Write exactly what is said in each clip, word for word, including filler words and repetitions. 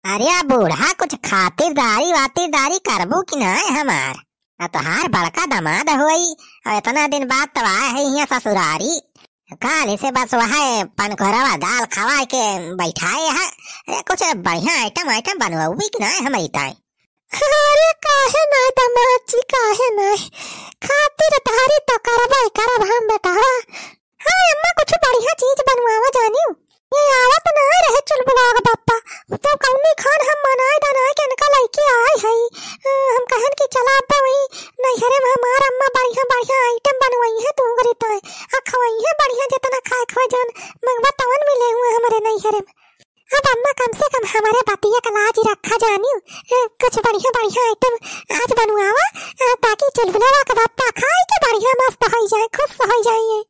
अरे बूढ़ा, कुछ खातिरदारी वातिरदारी करबू कि नाय हमार? आ तोहार बड़का दामाद होई, और इतना दिन बाद तब आए है हियाँ ससुरारी। काल से बस वह पनकोरवा दाल खवाए के बैठाए है। अरे कुछ बढ़िया item item बनवाबू कि नाय हमरी ताई? अरे काहे नाय दामाद जी, काहे नाय? खातिरदारी तो करबे करब हम बेटा। हाँ अम्मा, कुछ बढ़िया चीज बनवावा जानियो। ये आवत ना रहे चुलबुलावा का बापा, तो कौनी खान हम मनाए दनाए के इनका लइके आए हई। अ, हम कहन कि चला अब्बा वही नैहरे में हमार अम्मा बढ़िया बढ़िया item बनवाई है, तू करी तो आ खवाई है बढ़िया, जितना खाए खवाए जौन मंगवा तवन मिले हुए हमारे नैहरे में। अब अम्मा कम से कम हमारे बतिया का लाज रखा जानियो। अ, कुछ बढ़िया बढ़िया item आज बनवावा, अ, ताकि चुलबुलावा का बापा खाए के बढ़िया मस्त हो जाए, खुश हो जाए।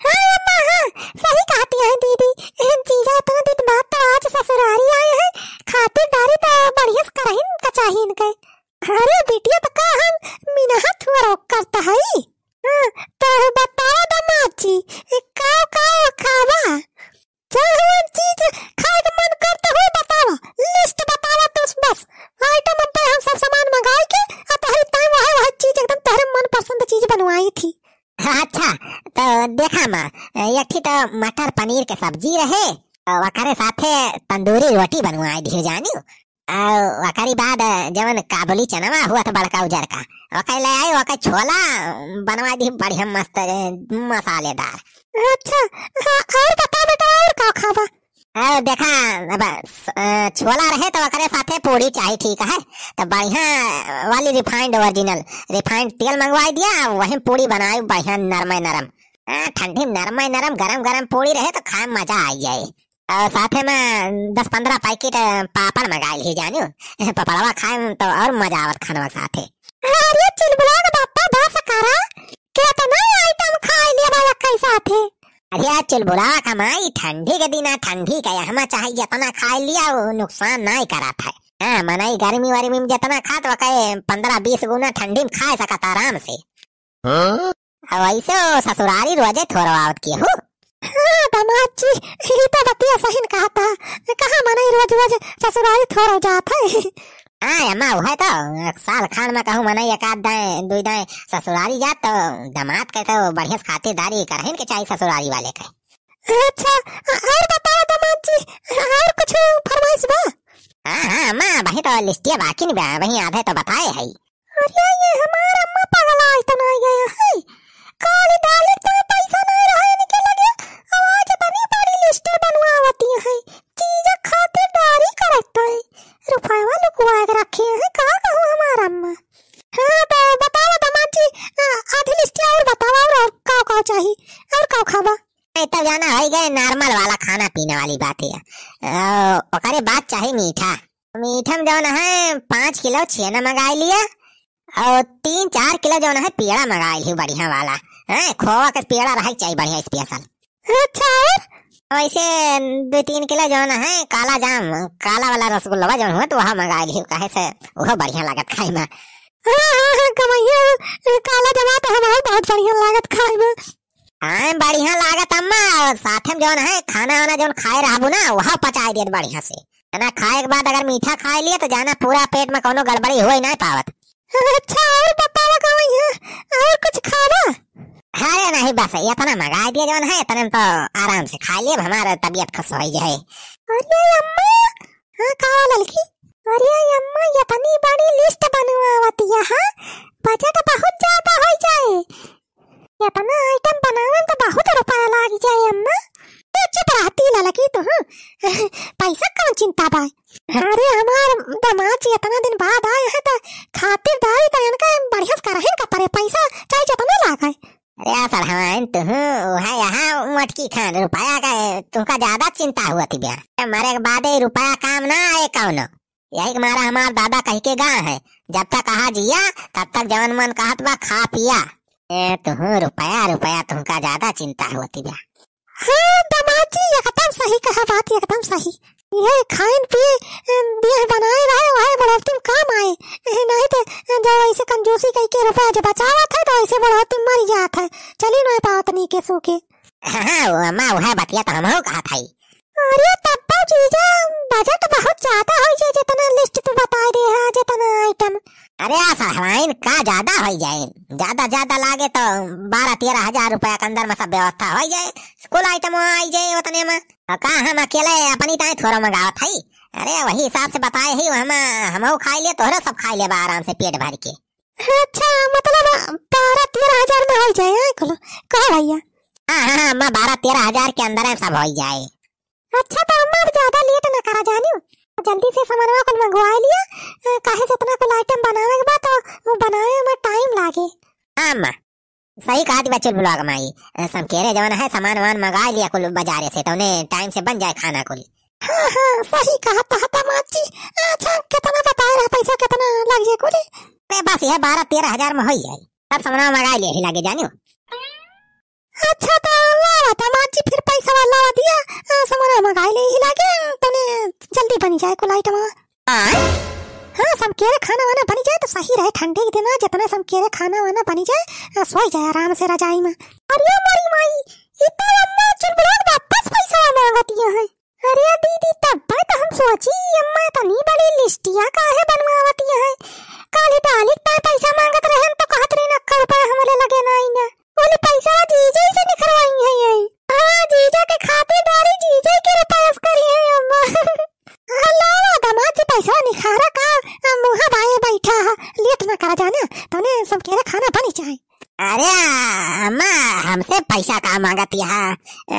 हाँ अम्मा, हाँ, सही कहती है दीदी। एहन चीजा इतना दिन बाद तो आज ससुरारी आए हैं, खातिरदारी तो बढ़िया से करहिन का चाहिए इनके। अरे बिटिया, तो का हम मिनहा थोड़ा करता है? हाँ, तो बताओ दामाद जी, ए, का का खावा? जौन चीज खाए के मन करता हो बतावा, list बतावा तू बस। Item हम पे हम सब सामान मंगाए के, आ तोहरी ताई वह वह चीज एकदम तोहरे मन पसंद चीज बनवाई थी। अच्छा, तो देखा माँ, एक ठी तो मटर पनीर के सब्जी रहे, और ओकरे साथे तंदूरी रोटी बनवाए दियो जानियो। और ओकरी बाद जवन काबुली चनवा हुआ था बड़का उजर का, ओकर ले आई, ओकर छोला बनवा दी बढ़िया मस्त, ए, मसालेदार। अच्छा, हाँ, और बता बेटा, और का खाबा? और देखा, अब, अ, छोला रहे तो ओकरे साथे पूड़ी चाही, ठीक है? तो बढ़िया वाली refined original, refined तेल मंगवाई दिया, वही पूड़ी बनाई बढ़िया नरमे नरम। हाँ, ठंडी में नरमे नरम, गरम गरम पूड़ी रहे तो खाए में मजा आ जाए। और साथे में दस पन्द्रह packet, अ, पापड़ मंगा ली जानियो। पपड़वा खाए में तो और मजा आवत खानवा साथे। अरे चुलबुला के बापा बस करा, केतना item खाए लिया बा एक साथे। अरे चुलबुला का माई, ठंडी के दिन आ, ठंडी का यहमा चाहे जितना खाए लिया, वो नुकसान नाई करत है। हाँ, मनई गर्मी वर्मी में जितना खात वके पन्द्रह बीस गुना ठंडी में खाए सकत आराम से। हाँ? अब ऐसे वो ससुरारी रोजे थोरवावत के हो। हाँ, दामाद जी, ई तो बतिया सही न कहता। कहाँ मनई रोज रोज ससुरारी थोरव जात है। हाँ, अम्मा, वह तो एक साल खान में कहूँ मनई एक आध दाएं, दुई दाएं ससुरारी जात तो दामाद के तो बढ़िया से खातिरदारी करहिन के चाहिए ससुरारी वाले के। अच्छा, अ-, और बताओ दामाद जी, और कुछ फरमाइश बा? हाँ, हाँ, अम्मा, वही तो लिस्टिया बाकी नहीं बा, वही आधे तो बताए है। अरे, ये हमार अम्मा पगला इतना गया है। काली डाली तो पैसा नहीं रहा इनके लगे, अब आज इतनी बड़ी लिस्ट बनवावती है। चीज खातिरदारी करत है। रुपया लुकवा के रखे हैं, का कहूँ हमार अम्मा। हाँ, तो बताओ दामाद जी, आ, आधी लिस्ट और बताओ, और, और का, का चाहिए, और का खाबा? ए, तब जाना है गए normal वाला खाना पीना वाली बात है। अ, ओकरे बाद चाहे मीठा। मीठा में जौन है पाँच किलो छेना मंगाई लिया और तीन चार किलो जौन है पेड़ा मंगाई लियो बढ़िया वाला। हैं, खोवा के पेड़ा रहे के चाहिए बढ़िया special। अच्छा, और? वैसे दो तीन किलो जौन है काला जाम, काला वाला रसगुल्ला जौन हुआ तो वह मंगाई लियो, काहे से वह बढ़िया लागत खाए में। हाँ, हाँ, हाँ, कमैया, काला जाम तो हमारे बहुत बढ़िया लागत खाए में। हाँ, बढ़िया लागत अम्मा, और साथे में जौन है खाना वाना जौन खाए रहबू ना, वह पचाए देत बढ़िया से। है ना, खाए के बाद अगर मीठा खाए लिए तो जाना पूरा पेट में कौनो गड़बड़ी हो ही नहीं पावत। अच्छा, और बतावा का भैया, और कुछ खावा? अरे नहीं, बस इतना मंगा दिया जौन है, इतने में तो आराम से खा लिए, हमारा तबीयत खुश हो जाए। अरे अम्मा, हाँ, का ललकी? अरे अम्मा, इतनी बड़ी लिस्ट बनवावतिया, हाँ? बजट बहुत ज्यादा हो जाए। इतना आइटम बनावे में तो बहुत रुपया लाग जाए अम्मा। ए, चुप रहती ललकी तू, हाँ? पैसा कौन चिंता बा? अरे हमार दामाद जी इतना दिन बाद आए हैं तो खातिरदारी तो इनका बढ़िया से करहिन का परे, पैसा चाहे जितना लागे। अरे सरहवाइन तू, वह यहाँ मटकी खान रुपया का तुमका ज्यादा चिंता हुआ थी बया। मरे के बाद ये रुपया काम ना आए कौनो। यही के मारा हमार दादा कह के गा है, "जब तक कहा जिया, तब तक जवन मन कहत बा खा पिया।" ए, तुहू रुपया, रुपया तुहका ज्यादा चिंता होती बा। हाँ, दामाद जी, एकदम सही कहा बात, एकदम सही। ये खाइन पिए, ए, बिया बनाए रहे, वही बढ़ोतरी में काम आए। ए, नहीं तो, ए, जब ऐसे कंजूसी कह के रुपया जब बचावत है, तो ऐसे बढ़ोतरी मर जात है। चली ना पावत नी के सूखे। हाँ, हाँ, वो अम्मा, वह बतिया तो हमहू कहा था। अरे तब्बा जीजा, बजट बहुत ज्यादा होइ जाए, जितना लिस्ट तू बताए दे हा, जितना आइटम। अरे आ सहराइन का ज्यादा होइ जाए, ज्यादा ज्यादा लागे तो बारह तेरह हजार रुपया के अंदर में सब व्यवस्था होइ जाए, कुल आइटम आई जाए उतने में। और का हम अकेले अपनी ताई थोड़ा मंगावत हई? अरे वही हिसाब से बताए ही, हम हमहू खाई ले, तोहरे सब खाई लेबा आराम से पेट भर के। अच्छा, मतलब बारह तेरह हजार में होइ जाए, हाँ, कुल? कहो भैया। हाँ, हाँ, हाँ, अम्मा, बारह तेरह हजार के अंदर में सब होइ जाए। अच्छा, तो अम्मा, अब ज्यादा लेट न करा जानियो, जल्दी से सामानवा कुल मंगवाए लिया, अ, काहे से इतना कुल आइटम बनावे के बा, तो वो बनावे में टाइम लागे। हाँ, अम्मा, सही कहत बा चुलबुलवा के माई। अ, समकेरे जवन है, सामान वामान मंगाए लिया कुल बाजारे से, तौने टाइम से बन जाए खाना कुल। हाँ, हाँ, सही कहत हा दामाद जी। अच्छा, कितना बताए रहा, पैसा कितना लग जाए कुल? अरे बस यह बारह तेरह हजार में होइ जाए, सब सामान मंगाए लिया ही लागे जानियो। अच्छा, तो लावा दामाद जी, फिर पैसा लावा दिया, अ, सामान मंगाए ले ही लागे, तौने जल्दी बनी जाए कुल आइटम। आय? हाँ, समकेरे खाना वाना बनी जाए तो सही रहे, ठंडी के दिन आ, जितना समकेरे खाना वाना बनी जाए, आ, सोई जाए आराम से रजाई में। अरे मोरी माई, ई तो अम्मा चुलबुला के वापस पैसा मांगतिया है। अरे दीदी, तब तो हम सोची, अम्मा इतनी बड़ी लिस्टिया काहे बनवावतिया है? काली दाली पे पैसा मांगत रहन तो कहत रही, "अक्का रुपया हमरे लगे नाई ना।" बोली, "पैसा जीजे से निकलवाई है ये।" हाँ, जीजा के खातिरदारी जीजे के रुपया से करी है अम्मा। हाँ, लावा दामाद जी, पैसा निखारा का, आ, मुँहा बाए बैठा है, लेट ना करा जाना, तौने समकेरे खाना बनी जाए। अरे अम्मा, हमसे पैसा का मांगत यहाँ? अ,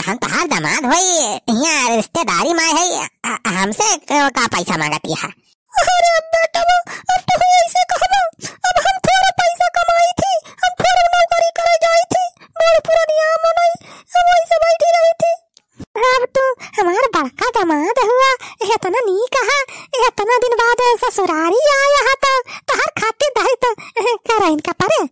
हम तोहार दामाद होई, यहाँ रिश्तेदारी में है, अ, हमसे क-, का पैसा मांगत यहाँ? अरे बेटवा, अब तो ऐसे कहबो, अब हम थोड़ा पैसा कमाई थी, हम थोड़ा नौकरी करे जाई थी, बड़ पुरनिया मनई, अब ऐसे बैठी रही थी। अब तू हमार बड़का दामाद हुआ, इतना नीक हा, इतना दिन बाद ससुरारी आया हा, तो तोहार खातिरदारी तो करे इनका परे।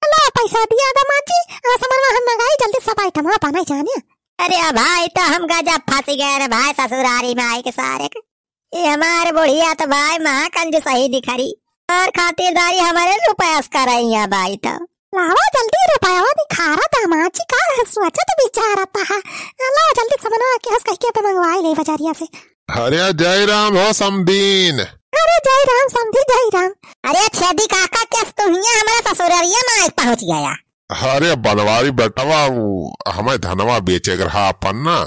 ला पैसा दिया दामाद जी, आ सामान हम मंगाई, जल्दी सब आइटम बनाई जाने। अरे भाई, तो हम गजब फंसी गए रे भाई, ससुरारी में आई के सारे के। ये हमार बुढ़िया तो भाई महा कंजूसही दिखरी। और खातिरदारी हमरे रुपया से करइया भाई तो। लावा जल्दी रुपया निखारा दामाद जी, का सोचत विचारत हा। लावा जल्दी सामानवा केहस कहिके पे मंगवाई ले बजारिया से। अरे जय राम हो समदीन। अरे जय राम समधी, जय राम। अरे छेदी काका, केस तू हियां हमारे ससुररिया में आके पहुंच गया? अरे बनवारी बेटवा, उ हमें धनवा बेचे के रहा अपन ना,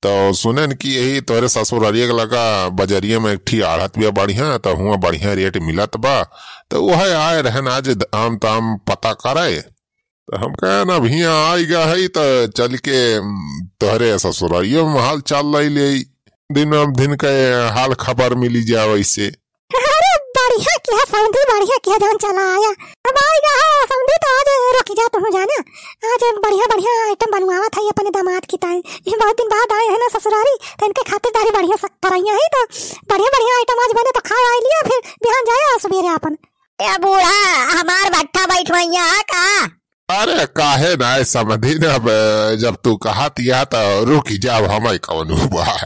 तो सुनेन कि यही तोहरे ससुररिया के लगा बजरिया में एक ठी आढ़त बिया बढ़िया, तो हुआ बढ़िया रेट मिलत बा, तो वह आए रहन आज दाम ताम पता करे। तो हम कहन अब हियां आई गा है, तो चल के, उम, तोहरे ससुररिया में हाल चाल लई ले, दिन में दिन के हाल खबर मिली जाए वैसे। अरे बढ़िया किया समधी, बढ़िया किया जौन चला आया। अब आइगा हो समधी तो आज रुकि जा तुहूँ जाना। आज बढ़िया बढ़िया आइटम बनवावत है अपने दामाद की ताई। ये बहुत दिन बाद आए हैं ना ससुरारी, तो इनके खातिरदारी बढ़िया सख्त करइया है, तो बढ़िया बढ़िया आइटम आज बने तो खा आए लिया, फिर बिहान जाए और सवेरे अपन। ए बूढ़ा, हमार भट्ठा बैठवइया है का? अरे काहे ना, ए समधी ना, अब जब तू कहत या तो रुकि जाब, हमें कौन हुआ।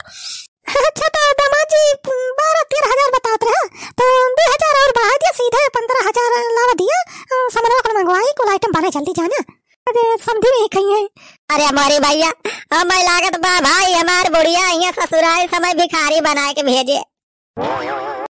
अच्छा तो दामाद जी, बारह तेरह हजार बतात रहा, तो दो हजार और बढ़ा दिया, सीधे पन्द्रह हजार लावा दिया। अ, सामानवा कुल मंगवाई, कुल आइटम बने जल्दी जाना। अरे समधी नहीं कही है। अरे हमारी भैया, हमें लागत बा भाई, हमार बुढ़िया यहाँ ससुराल समय भिखारी बनाए के भेजे।